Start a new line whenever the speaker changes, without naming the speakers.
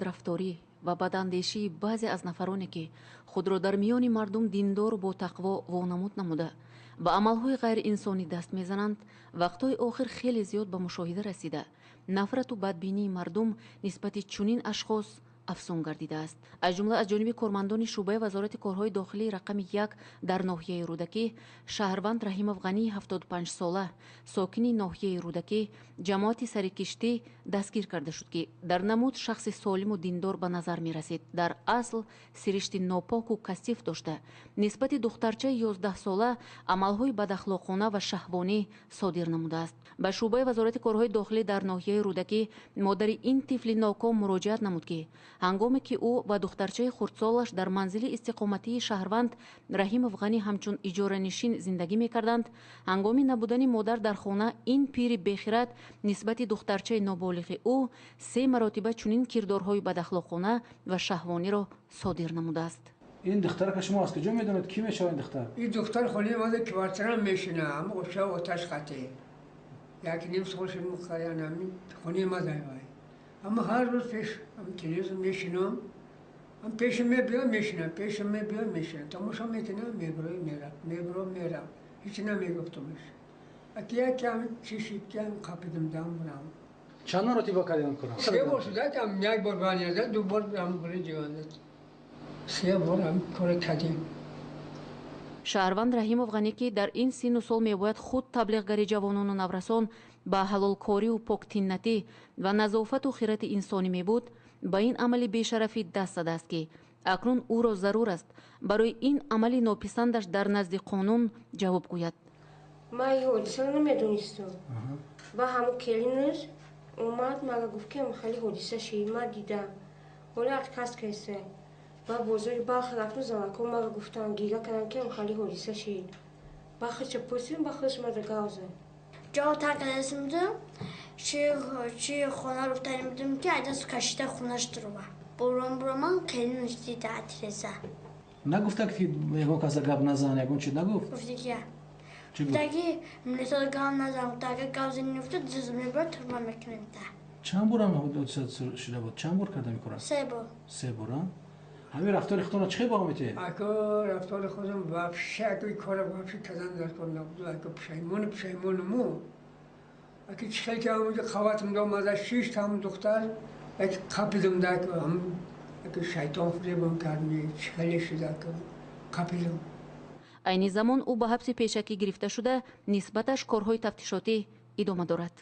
Рафторӣ ва бадандешии баъзе аз нафароне, ки худро дар миёни мардум диндору ботақво вонамуд намуда, ба амалҳои ғайриинсонӣ даст мезананд, вақтҳои охир хеле зиёд ба мушоҳида расида, нафрату бадбинии мардум нисбати чунин ашхос афзун гардидааст. Аз ҷумла аз ҷониби кормандони шӯъбаи Вазорати корҳои дохилии рақами 1 дар ноҳияи Рӯдакӣ шаҳрванд Раҳимов Ғанӣ, 75-сола, сокини ноҳияи Рӯдакӣ, ҷамоати Сарикиштӣ, дастгир карда шуд, ки дар намуд шахси солиму диндор ба назар мерасид, дар асл сиришти нопоку касиф дошта, нисбати духтарчаи 11-сола амалҳои бадахлоқона ва шаҳвонӣ содир намудааст. Ба шӯъбаи Вазорати корҳои дохилӣ дар ноҳияи Рӯдакӣ модари ин тифли ноком муроҷиат намуд, ки ҳангоме ки ӯ ва духтарчаи хурдсолаш дар манзили истиқоматии шаҳрванд Раҳимов Ғанӣ ҳамчун иҷоранишин зиндагӣ мекарданд, ҳангоми набудани модар дар хона ин пири бехирад нисбати духтарчаи ноболиғи ӯ се маротиба чунин кирдорҳои бадахлоқона ва шаҳвониро содир намудааст.
Ин духтарака шумо аз куҷо медонед? Кӣ мешавад ин духтар?
Ин духтар хонаи мада квартира мешина, ҳама оша оташ қате. Як ним сол шуд, мухарян хонаи мада вай. Аммо ҳар рӯз пеш телевизор мешинам, пешам мебиём, мешинам, пешам мебиём, мешинам, тамошо мекунам, мебироем, мерам, мебиром, мерам. Ҳеч намегуфтамш. Аки якам чишид, кам қапидим, дам бурам.
Чанд маротиба кардем кора?
Се бор шуда, кам як бор баняда, ду бор ам бури ҷиванда. Се бор ам кора кардем.
Шаҳрванд Раҳимов Ғанӣ, ки дар ин синну сол мебояд худ таблиғгари ҷавонону наврасон ба ҳалолкорию поктиннатӣ ва назофату хирати инсонӣ мебуд, ба ин амали бешарафӣ даст задааст, ки акнун ӯро зарур аст барои ин амали нописандаш дар назди қонун ҷавоб гӯяд.
Ман ин ҳодисаро намедонистам. Ба ҳамун келинаш омад, мага гуфт, ки хеле ҳодиса шид, ман дидам. Ҳола отказ кайса. Ба бозори Балх рафту, занако мага гуфтан, гига кардам, ки хеле ҳодиса шид. Ба худша пурсидам, ба худш мада гав зад.
Ҷо тарк кардасим будам, чи хона руфтани будам, ки айдасту кашида хонаш дурума. Буром буроман келинаш дида атреза.
Нагуфта, ки ягон каса гап назан, ягон чи нагуфт?
Гуфти ки гуфтаги милисо гап назан, гуфта гап зани нуфта ҷуз мебарад, турма мекунем та.
Чанд бор ҳам ҳодиса шуда буд? Чанд бор карда мекунад?
Се бор.
Се бор, а? Ҳамин рафтори худтонро чӣ хел баҳо метиҳед?
Ако рафтори худам вообще, ако кора вообще кардан дар кор набуд. Ако пушаймону пушаймонуму. Аки чӣ хел ки ҳамонҷо қаватам домада шишт ҳамун духтар, як қапидам да, аку шайтон фиребам кард, чӣ хеле шуд, аку қапидам.
Айни замон ӯ ба ҳабси пешакӣ гирифта шуда, нисбаташ корҳои тафтишотӣ идома дорад.